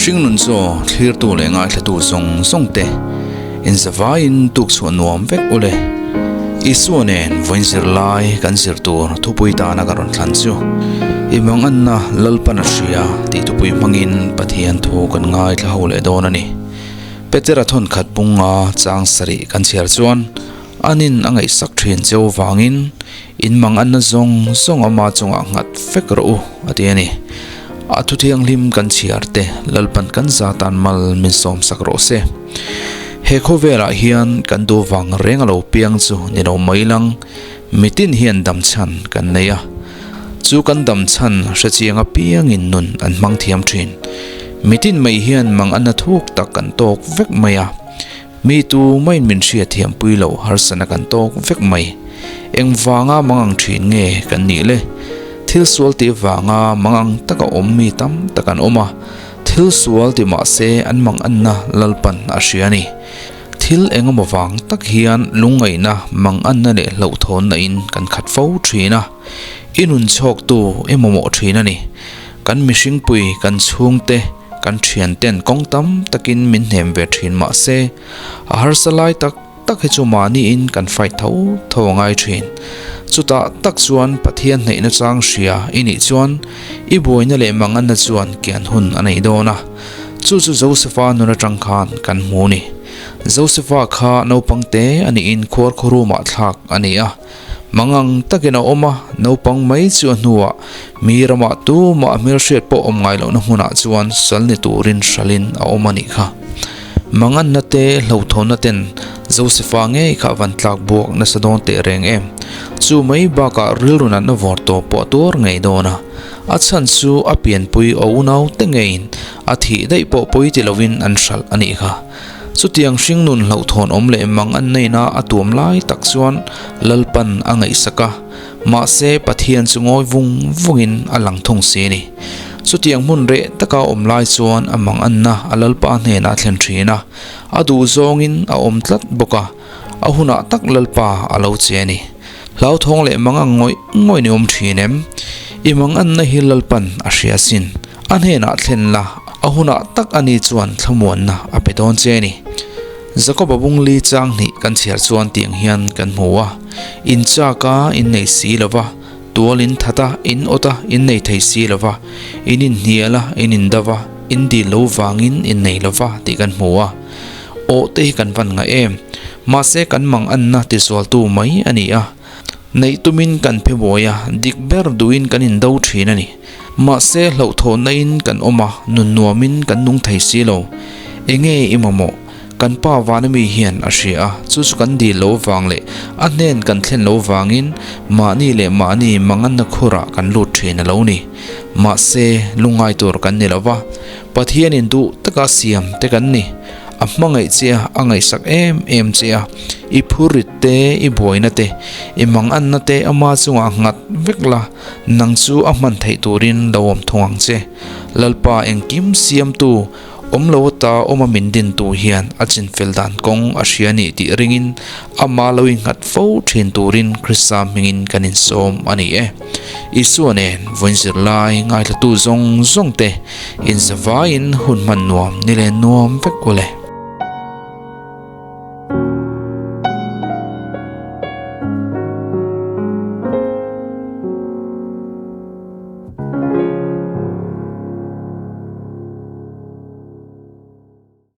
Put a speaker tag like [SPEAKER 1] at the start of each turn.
[SPEAKER 1] Hringnun chaw thlirtu leh ngaithlatu zawng zawng te inzavaiin tukchhuah nuam vek u le. Isua nen vawiin zirlai kan zir tur thupui tana ka rawn thlan chu i manganna Lalpan a hria tih thupui hmangin Pathian thu kan ngaithla ho leh dawn a ni. Petera thawnkhat bunga chang sarih kan chhiar chuan Anin a ngaihsak thin cheu vangin in manganna zawng zawng ama chungah nghat vek rawh u, a ti a ni. A thu thianghlim kan chhiar te Lalpan kan zatan mal min sawmsak rawh se. He khawvelah hian kan duh vang reng a lo piang chu ni lo mai lang, mitin hian dam chhan kan nei a. Chu kan dam chhan hre chiang apiangin nun an hmang thiam thin. Mitin mai hian manganna thuk tak kan tawk vek mai a. Mi tu maiin min hriat thiam pui loh harsana kan tawk vek mai. Engvanga mangang thin nge kan nih le? Thil sual tih vanga mangang taka awm mi tam tak an awm a, thil sual ti mah se an manganna Lalpan a hria a ni. Thil engemaw vang tak hian lungngaihna, manganna leh hlauhthawnna in kan khat fo thin a, i nun chhawktu i mamawh thin a ni. Kan mihringpui, kan chhungte, Kan thianten kawng tam takin min hnem ve thin mah se, a harsa lai tak tak hi chu mahniin kan fight tho tho a ngai thin. Chutah tak chuan Pathian hneihna chang hria i nih chuan i buaina leh manganna chuan kian hun a nei dawn a. Chu chu Josefa nun atang khan kan hmu ni. Josefa kha naupang te a niin khuarkhawrumah thlak a ni a. Mangang takin a awm a, naupang mai chu a hnuah mi ramah tumah a hmelhriat pawh awm ngai lohna hmunah chuan sal ni turin hralhin a awm a nih kha. Manganna te hlauhthawnna ten Josefa ngei kha a van tlak buak nasa dawn teh reng em. Chu mai bakah rilru natna vawr tawp pawh a tuar ngei dawn a, a chhan chu a pianpui a unau te ngeiin a thih daih pawh pawi ti lovin an hralh a nih kha. Chutiang hringnun hlauhthawn awm leh mang an neina a tuam lai tak chuan Lalpan a ngaihsak a, mahse Pathian chu ngawi vung vungin a lang thung si a ni. Chutiang hmun reh taka awm lai chuan a mang anna a Lalpa hnenah a thlen thin a, a duh zawngin a awm tlat bawk a, a hunah tak Lalpa a lo che a ni. Hlauthawng leh mang ang ngawih ngawih ni awm thin em? I mang anna hi Lalpan a hria sin. A hnenah thlen la, a hunah tak ani chuan thlamuanna a pe dawn che a ni. Jakoba bungli chang hnih kan chhiar chuan tiang hian kan hmu a, In chak a, in nei si lo va, tual in that a, in awt a, in nei thei si lo va, in inhnial a, in indav a, in dil lo vangin in nei lo va tih kan hmu a. Awh te hi kan van ngaih em? Mahse kan mang anna tisualtu mai a ni a. Neih tumin kan phe buai a, dik ber duhin kan indo thin a ni. Mahse hlauhthawnna in kan awm a, nun nuamin kan nung thei si lo. Enge i mamawh? Kan pa vana mi hian a hria a, chu chu kan dil lo vang leh a hnen kan thlen lo vangin mahni leh mahni manganna khurah kan lut thin a lo ni. Mahse lungngai tur kan ni lo va, Pathianin duh taka siam te kan ni. A hmangaih che a, a ngaihsak em em che a. I phurrit te, i buaina te, i manganna te ama chungah nghat vek la, nang chu a hman theih turin lo awm thung ang che. Lalpa engkim siamtu, awm lo ata awma min dintu hian a chinfel dan kawng a hria nih tih ringin ama lo inghat fo thin turin Krista hmingin kan insawm a ni e. Isua nen vawiin zirlai ngaithlatu zawng zawng te inzavaiin hun hman nuam ni leh nuam vek u le.